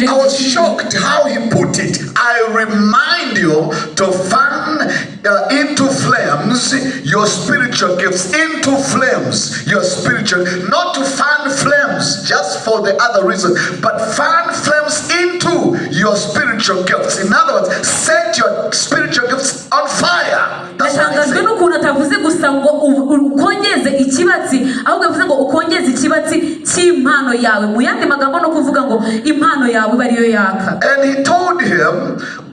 yabisubije. I was shocked how he put it. "I remind you to fan into flames your spiritual gifts." Into flames your spiritual. Not to fan flames just for the other reason, but fan flames into your spiritual gifts. In other words, set your spiritual gifts on fire. That's what he Natangajwe said. N'ukuntu atavuze gusa ngo ukongeze ikibatsi, ahubwo yavuze ngo ukongeze ikibatsi cy'impano yawe. Mu yandi magambo no kuvuga ngo impano yawe ibe ariyo yaka. And he told him,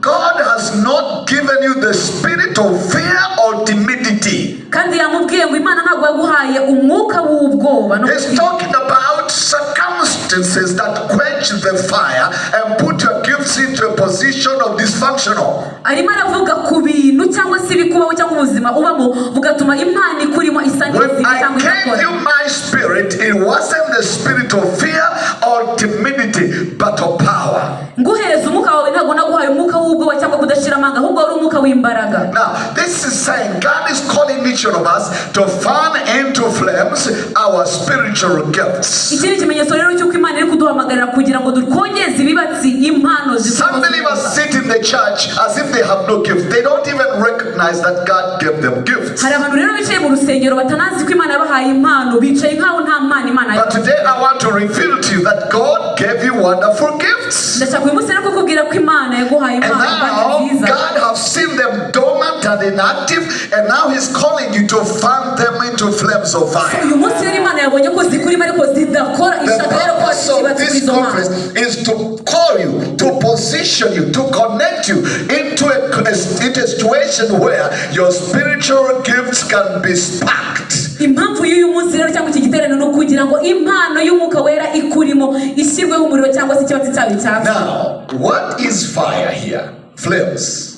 "God has not given you the spirit of fear or timidity." Kandi yamubwiye ngo Imana ntabwo yaguhaye umwuka w'ubwoba no He's gutinya. Talking about circumstances that quench the fire and put your gifts into a position of dysfunctional. Arimo aravuga ku bintu cyangwa se ibikubaho cyangwa ubuzima ubamo bugatuma impano ikurimo isa "When n'izima I cyangwa gave idakora. You my spirit, it wasn't the spirit of fear or timidity, but of power." Nguhereza umwuka wawe ntabwo naguhaye umwuka w'ubwoba cyangwa kudashira amanga, ahubwo wari umwuka w'imbaraga. Now, this is saying God is calling each one of us to fan into flames our spiritual gifts. Iki ni ikimenyetso rero cy'uko Imana iri kuduhamagarira kugira ngo dukongeze ibibatsi impano. Some believers sit in the church as if they have no gift. They don't even recognize that God gave them gifts. Hari abantu rero bicaye mu rusengero batanazi ko Imana yabahaye impano, bicaye nk'aho nta mpano Imana. But today I want to reveal to you that God gave you wonderful gifts. Ndashaka uyu munsi rero kukubwira ko Imana yaguhaye And impano kandi now nziza. God has seen them dormant and inactive, and now He's calling you to fan them into flames of fire. Uyu munsi rero Imana yabonye ko zikurimo ariko zidakora, The ishaka rero ko purpose of ikibatsi kuri this izo mpano. Conference is to call you, to position you, to connect you into a situation where your spiritual gifts can be sparked. Impamvu y'uyu munsi rero cyangwa iki giterane ni ukugira ngo impano y'Umwuka Wera ikurimo ishyirweho umuriro cyangwa se ikibatsi cyayo cyaka. Now, what is fire here? Flames.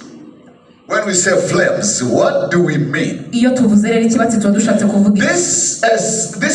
When we say flames, what do we mean? Iyo tuvuze rero ikibatsi tuba dushatse kuvuga iki? This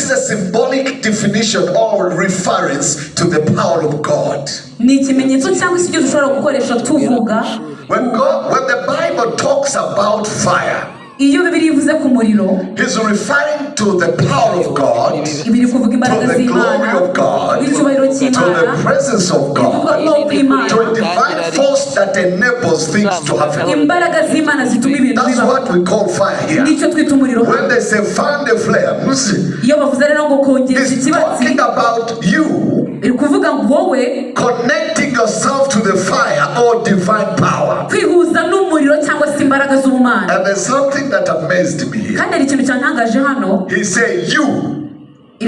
is a symbolic definition or reference to the power of God. Ni ikimenyetso cyangwa se ibyo dushobora gukoresha tuvuga. When the Bible talks about fire, Iyo Bibiliya ivuze ku muriro, He's referring to the power of God, iba iri kuvuga to imbaraga the z'Imana, glory of God, icyubahiro to cy'Imana, the presence of God, kubaho kw'Imana, to a divine force that enables things to happen. Imbaraga z'Imana zituma ibintu That's bibaho. What we call fire here. Nicyo twita umuriro. When they say fan the flames, Iyo bavuze rero ngo kongeza it's ikibatsi, talking about you iri kuvuga ngo wowe connecting yourself to the fire or divine power. Kwihuza n'umuriro cyangwa se imbaraga z'ubumana. And there's something that amazed me here. Kandi hari ikintu cyantangaje hano. He said, "You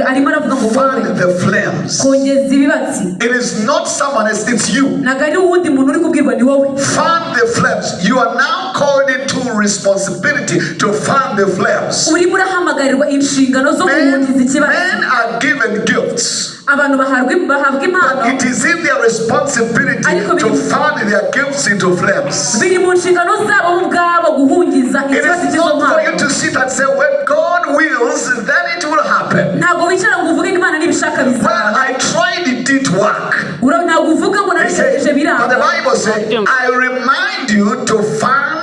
Arimo aravuga ngo wowe fan the flames." kongeza ibibatsi. It is not someone else, it's you. Ntabwo ari uwundi muntu uri kubwirwa, ni wowe. Fan the flames. You are now called into responsibility to fan the flames. Urimo urahamagarirwa inshingano zo guhungiza ikibatsi. Men are given gifts. Abantu bahabwa impano. But it is in their responsibility to fan their gifts into flames. Biri mu nshingano zabo bo ubwabo guhungiza It ikibatsi is cy'izo not for you mpano. To sit and say, "When God wills, then it will happen." Ntabwo wicara ngo uvuge ngo Imana nibishaka "Well, bizaba. I tried, it didn't work." Ntabwo uvuga ngo He said, narabigerageje but the biranga. Bible says, "I remind you to fan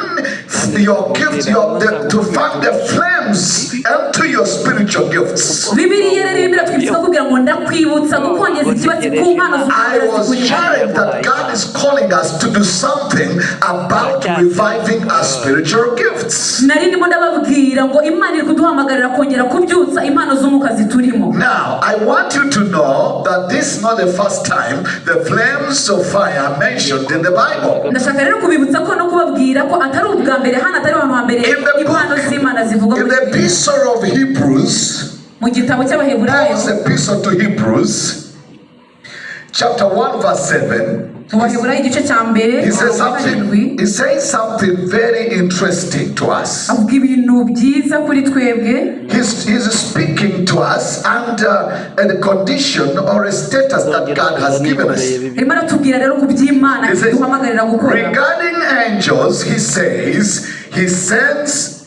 your gifts, to fan the flames into your spiritual gifts." Bibiliya rero irimo iratwibutsa kugira ngo ndakwibutsa gukongeza ikibatsi ku mpano. I was challenged that God is calling us to do something about reviving our spiritual gifts. Nari ndimo ndababwira ngo Imana iri kuduhamagarira kongera kubyutsa impano z'umwuka ziturimo. Now, I want you to know that this is not the first time the flames of fire are mentioned in the Bible. Ndashaka rero kubibutsa ko no kubabwira ko atari ubwa mbere hano, atari ahantu hambere In the impano book, z'Imana zivugwa in muri the Bibiliya. Epistle of Hebrews, Mu gitabo cy'Abaheburayo, Paul's Epistle to Hebrews, chapter 1, verse 7, mu Baheburayo igice cya mbere, he says umurongo wa karindwi, something, he says something very interesting to us. Avuga ibintu byiza kuri twebwe. He's speaking to us under a condition or a status that God has given us. Arimo aratubwira rero ku by'Imana He says, iduhamagarira gukora. Regarding angels, he says, he sends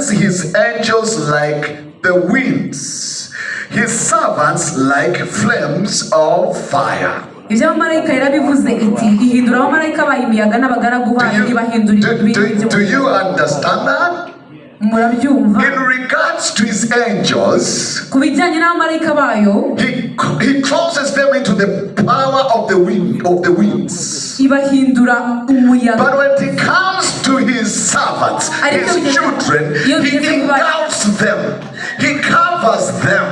his angels like the winds, his servants like flames of fire. Iby'abamarayika yarabivuze iti ihindura abamarayika bayo imiyaga n'abagaragu Do bayo you, ibahindura do, ibintu. do, do you understand that? Murabyumva? In regards to his angels, Ku bijyanye n'abamarayika bayo, he closes them into the power of the wind, of the winds. Ibahindura umuyaga. But when it comes to his servants, his children, he engulfs them. He covers them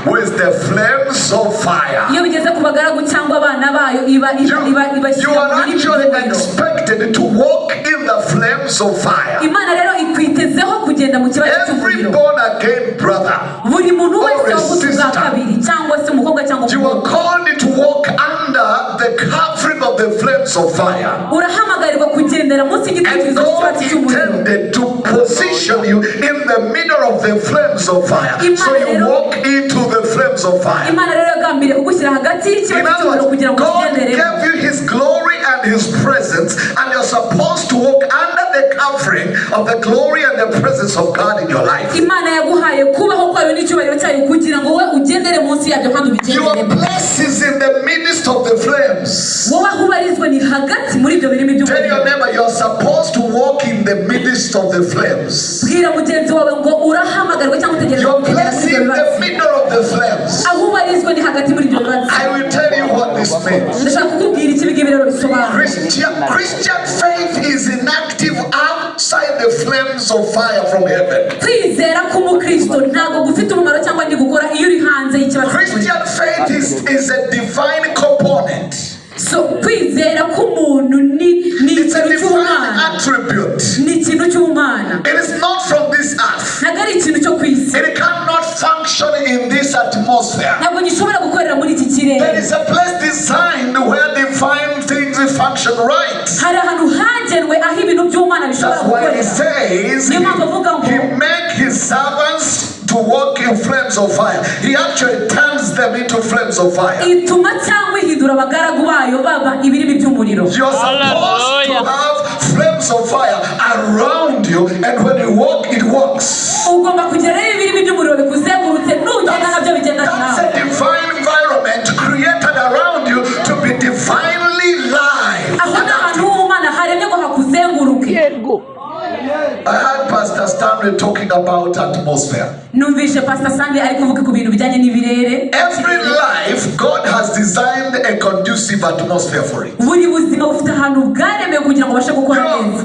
with the flames of fire. Iyo bigeze ku bagaragu cyangwa abana bayo, iba iba iba You ibashyira are muri actually by'umuriro. Expected to walk in the flames of fire. Imana rero ikwitezeho kugenda mu kibatsi Every cy'umuriro. Born again brother, Buri muntu wese or a wavutse ubwa sister, kabiri, cyangwa se umukobwa cyangwa you are umuhungu, called to walk under the covering of the flames of fire. Urahamagarirwa kugendera munsi And y'igitwikirizo God cy'ikibatsi cy'umuriro. Intended to position you in the middle of the flames of fire. So you walk into the flames of fire. Imana rero yagambiriye kugushyira hagati In y'ikibatsi other cy'umuriro words, kugira ngo God ukigenderemo. Gave you His glory and His presence, and you're supposed to walk under the covering of the glory and the presence of God in your life. Imana yaguhaye kubaho kwayo n'icyubahiro cyayo kugira ngo wowe ugendere munsi yabyo kandi Your ubigenderemo. Place is in the midst of the flames. Wowe aho ubarizwa ni hagati muri ibyo birimi Tell your by'umuriro. Neighbor, you're supposed to walk in the midst of the flames. Bwira mugenzi wawe ngo urahamagarwa cyangwa utegereza Your kugendera place muri ibyo in the bibatsi. Middle of the flames. Aho ubarizwa ni hagati muri ibyo bibatsi. I will tell you what this means. Ndashaka kukubwira icyo ibi ngibi rero bisobanura. Christian faith is inactive outside the flames of fire from heaven. Kwizera k'umukristo ntabwo gufite umumaro cyangwa ndi gukora iyo uri hanze y'ikibatsi cy'umuriro. Christian faith is a divine component. So kwizera k'umuntu ni It's a ikintu divine cy'ubumana. Attribute. Ni ikintu cy'ubumana. It is not from this earth. Ntabwo ari ikintu cyo ku isi. It cannot function in this atmosphere. Ntabwo gishobora gukorera muri iki kirere. There is a place designed where divine things function right. Hari ahantu hagenwe aho ibintu by'ubumana bishobora That's why he gukorera. Says Niyo mpamvu avuga ngo he make his servants to walk in flames of fire. He actually turns them into flames of fire. Ituma cyangwa ihindura abagaragu bayo baba ibirimi by'umuriro. You're supposed to Hallelujah. Have flames of fire around you, and when you walk, it works. Ugomba kugira rero ibirimi by'umuriro bikuzengurutse, nugenda nabyo bigenda That's nawe. A divine environment created around you to be divinely live. Aho ni ahantu h'ubumana haremye ngo hakuzenguruke. Yego. I heard Pastor Stanley talking about atmosphere. Numvise Pastor Stanley ari kuvuga ku bintu bijyanye n'ibirere. Every life, God has designed a conducive atmosphere for it. Buri buzima bufite ahantu bwaremewe kugira ngo ubashe gukora neza.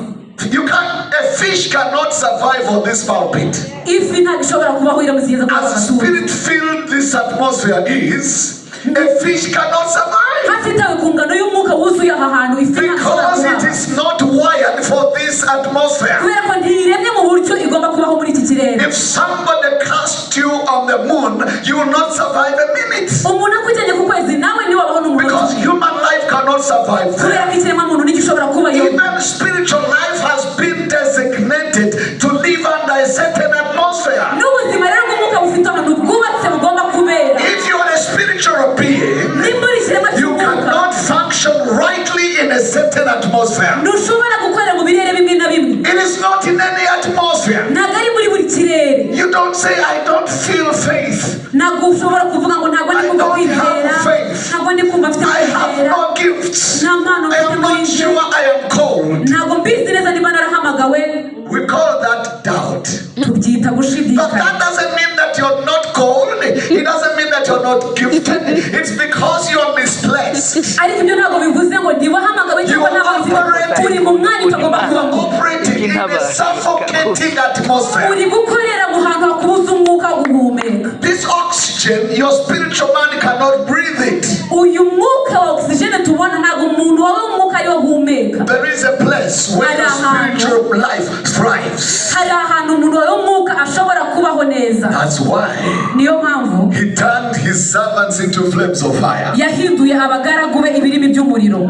You can't, a fish cannot survive on this pulpit. Ifi ntabwo ishobora kubaho iramutse igeze kuri aka As gatuza. Spirit filled this atmosphere is, a fish cannot survive. Hatitawe ku ngano y'umwuka wuzuye aha hantu, ifi ntabwo ishobora Because it kubaho is not wired for this atmosphere. kubera ko ntiremye mu buryo igomba kubaho muri iki kirere. If somebody cast you on the moon, you will not survive a minute. Umuntu akujyanye ku kwezi nawe ntiwabaho n'umunota. Because human life cannot survive Kubera there. Ko ikiremwamuntu ntigishobora kubayo. Even spiritual life has been designated to live under a certain atmosphere. N'ubuzima rero bw'umwuka bufite ahantu bwubatse bugomba kubera. If you are a spiritual being, Nimba uri ikiremwa you cy'umwuka, cannot function rightly in a certain atmosphere. Ntushobora gukorera mu birere bimwe na bimwe. It is not in any atmosphere. Ntabwo ari muri buri kirere. You don't say, "I don't feel faith. Ntabwo ushobora kuvuga ngo ntabwo ndi I kumva don't kwizera, have faith. ntabwo ndi kumva mfite I have kwizera, no gifts. nta mpano I mfite am muri not njye, sure I am called." ntabwo mbizi neza niba narahamagawe. We call that doubt. Tubyita But gushidikanya. That doesn't mean that you're not called. It doesn't mean that you're not gifted. It's because you're misplaced. Ariko ibyo ntabwo bivuze ngo ntiwahamagawe cyangwa You are ntabwo operating. uri mu mwanya utagomba kubamo. Operating in a suffocating atmosphere. Uri gukorera mu hantu hakubuza umwuka wo guhumeka. This oxygen, your spiritual man cannot breathe it. Uyu mwuka wa oxygen tubona ntabwo umuntu wawe w'umwuka ariwo ahumeka. There is a place where your spiritual life thrives. Hari ahantu umuntu wawe w'umwuka ashobora kubaho neza. That's why Niyo mpamvu he turned his servants into flames of fire. Yahinduye abagaragu be ibirimi by'umuriro.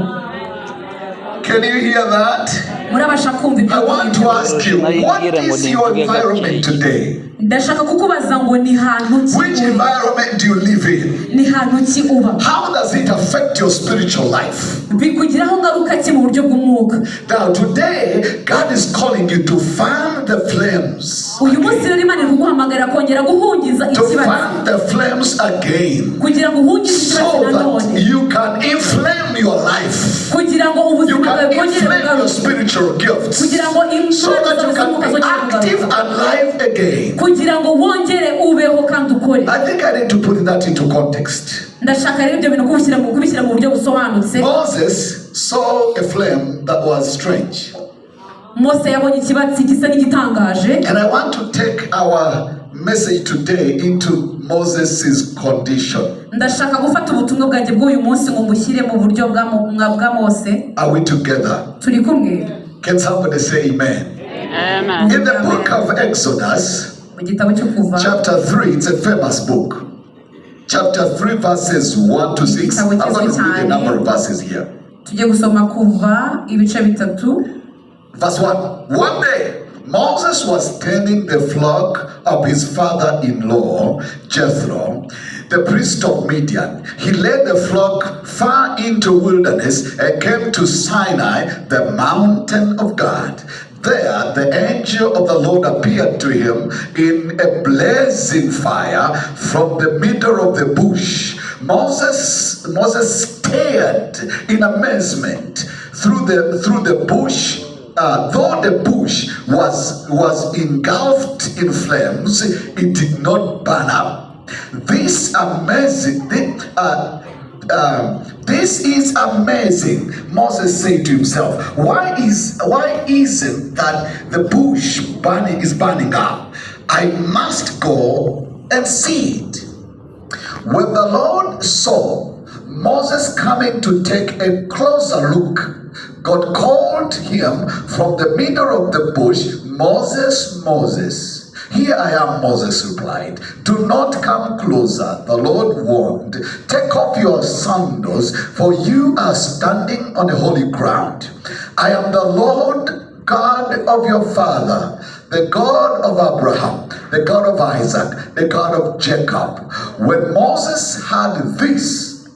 Can you hear that? Murabasha kumva ibyo? I want to ask you, what is your environment today? Ndashaka kukubaza ngo ni hantu ki Which uri? Environment do you live in? Ni hantu ki uba? How does it affect your spiritual life? Bikugiraho ngaruka ki mu buryo bw'umwuka? Now, today, God is calling you to fan the flames. Uyu munsi rero Imana iri kuguhamagarira kongera guhungiza To ikibatsi, fan the flames again. kugira ngo uhungize ikibatsi So that nanone, you can inflame your life. kugira ngo You ubuzima bwawe can bwongere inflame your spiritual gifts Kugira ngo impano so that you zawe can z'umwuka be zongere active kugaruka. And live again. Kugira ngo wongere ubeho kandi ukore. I think I need to put that into context. Ndashaka rero ibyo bintu kubishyira mu buryo busobanutse. Moses saw a flame that was strange. Mose yabonye ikibatsi gisa n'igitangaje. And I want to take our message today into Moses' condition. Ndashaka gufata ubutumwa bwanjye bw'uyu munsi ngo mbushyire mu buryo bwa Mose. Are we together? Turi kumwe? Can somebody say amen? Amen. In the book of Exodus, Mu gitabo cyo Kuva, chapter 3, it's a famous book. Chapter 3, verses 1 to 6. I'm going to read a number of verses here. Tugiye gusoma Kuva ibice 3. Verse 1. One day, Moses was tending the flock of his father in law, Jethro, the priest of Midian. He led the flock far into wilderness and came to Sinai, the mountain of God. There, the angel of the Lord appeared to him in a blazing fire from the middle of the bush. Moses stared in amazement through the bush. Though the bush was engulfed in flames, it did not burn up. This is amazing, Moses said to himself. Why isn't that the bush burning is burning up? I must go and see it. When the Lord saw Moses coming to take a closer look, God called him from the middle of the bush, "Moses, Moses." "Here I am," Moses replied. "Do not come closer," the Lord warned. "Take off your sandals, for you are standing on a holy ground. I am the Lord God of your father, the God of Abraham, the God of Isaac, the God of Jacob." When Moses heard this,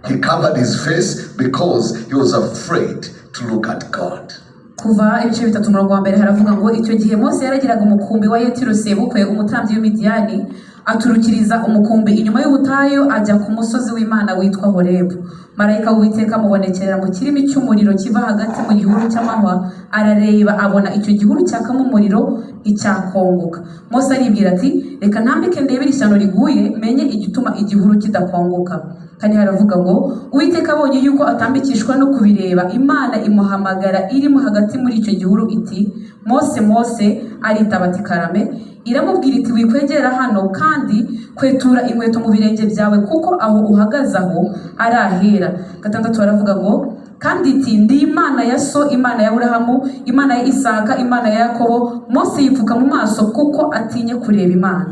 he covered his face because he was afraid to look at God. Kuva ibice 3, umurongo wa mbere, haravuga ngo: Icyo gihe Mose yaragiraga umukumbi wa Yetiro sebukwe, umutambyi w'Imidiyani, aturukiriza umukumbi inyuma y'ubutayu, ajya ku musozi w'Imana witwa Horebu. Marayika w'Uwiteka amubonekerera mu kirimi cy'umuriro kiva hagati mu gihuru cy'amahwa. Arareba, abona icyo gihuru cyakamo umuriro, nticyakongoka. Mose aribwira ati: "Reka ntambike ndebe iri shyano riguye, menye igituma igihuru kidakongoka." Kandi haravuga ngo: Uwiteka abonye yuko atambikishwa no kubireba, Imana imuhamagara irimo hagati muri icyo gihuru iti: "Mose, Mose." Aritaba ati: "Karame." Iramubwira iti: "Wikwegera hano, kandi kwetura inkweto mu birenge byawe, kuko aho uhagaze aho ari ahera." 6 baravuga ngo: Kandi iti: "Ndi Imana ya so, Imana ya Aburahamu, Imana ya Isaka, Imana ya Yakobo." Mose yipfuka mu maso kuko atinye kureba Imana.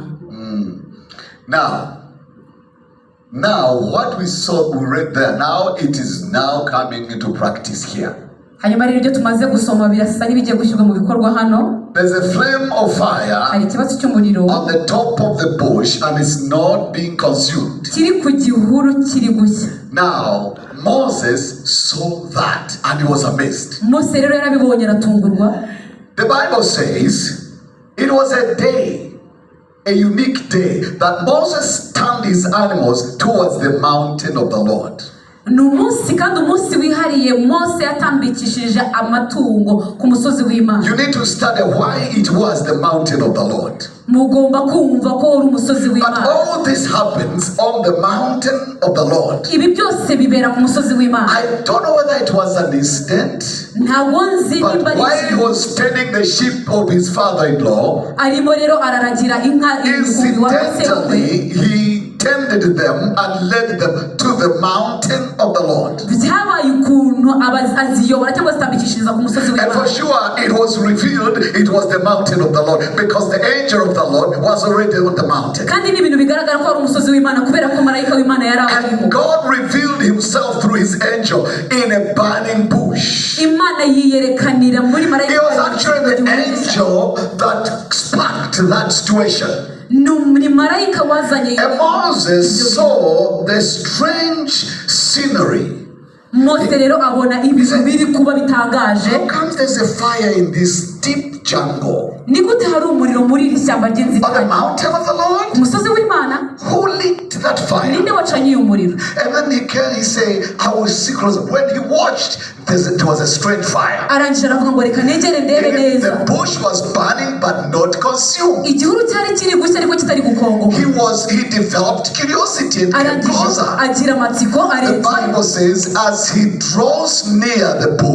Now, what we saw, we read there, now it is now coming into practice here. Hanyuma rero ibyo tumaze gusoma birasa n'ibigiye gushyirwa mu bikorwa hano. There's a flame of fire Hari ikibatsi cy'umuriro on the top of the bush and it's not being consumed. Kiri ku gihuru kiri gushya. Now, Moses saw that and he was amazed. Mose rero yarabibonye, aratungurwa. The Bible says it was a day, a unique day, that Moses turned his animals towards the mountain of the Lord. Ni umunsi, kandi umunsi wihariye, Mose yatambikishije amatungo ku musozi w'Imana. You need to study why it was the mountain of the Lord. Mugomba kumva ko uri umusozi But w'Imana. All this happens on the mountain of the Lord. Ibi byose bibera ku musozi w'Imana. I don't know whether it was an incident, Ntabwo nzi but nimba ari while he was tending the sheep of his father-in-law, arimo rero araragira inka umukumbi wa sebukwe, incidentally, he tended them and led them to the mountain of the Lord. Byabaye ukuntu aziyobora cyangwa azitambikishiriza ku musozi And for w'Imana. Sure, it was revealed it was the mountain of the Lord because the angel of the Lord was already on the mountain. Kandi ni ibintu bigaragara ko ari umusozi w'Imana kubera ko marayika w'Imana yari awuriho. And God revealed himself through his angel in a burning bush. Imana yiyerekanira muri marayika. It was actually the angel that sparked that situation. Ni marayika wazanye. And Moses saw the strange scenery. Mose rero abona ibintu biri kuba bitangaje. How comes there's a fire in this deep jungle? Ni gute hari umuriro muri iri shyamba On the ry'inzitane? Mountain of the Lord? God? Ku musozi w'Imana? Who lit that fire? Ninde wacanye uyu muriro? And then he came, he said, "I will see closer." When he watched, there was a strange fire. Arangije aravuga ngo reka negere ndebe neza. The bush was burning but not consumed. Igihuru cyari kiri gushya ariko kitari gukongoka. He developed curiosity and came Arangije closer. agira amatsiko The aregera. Bible says, as he draws near the bush,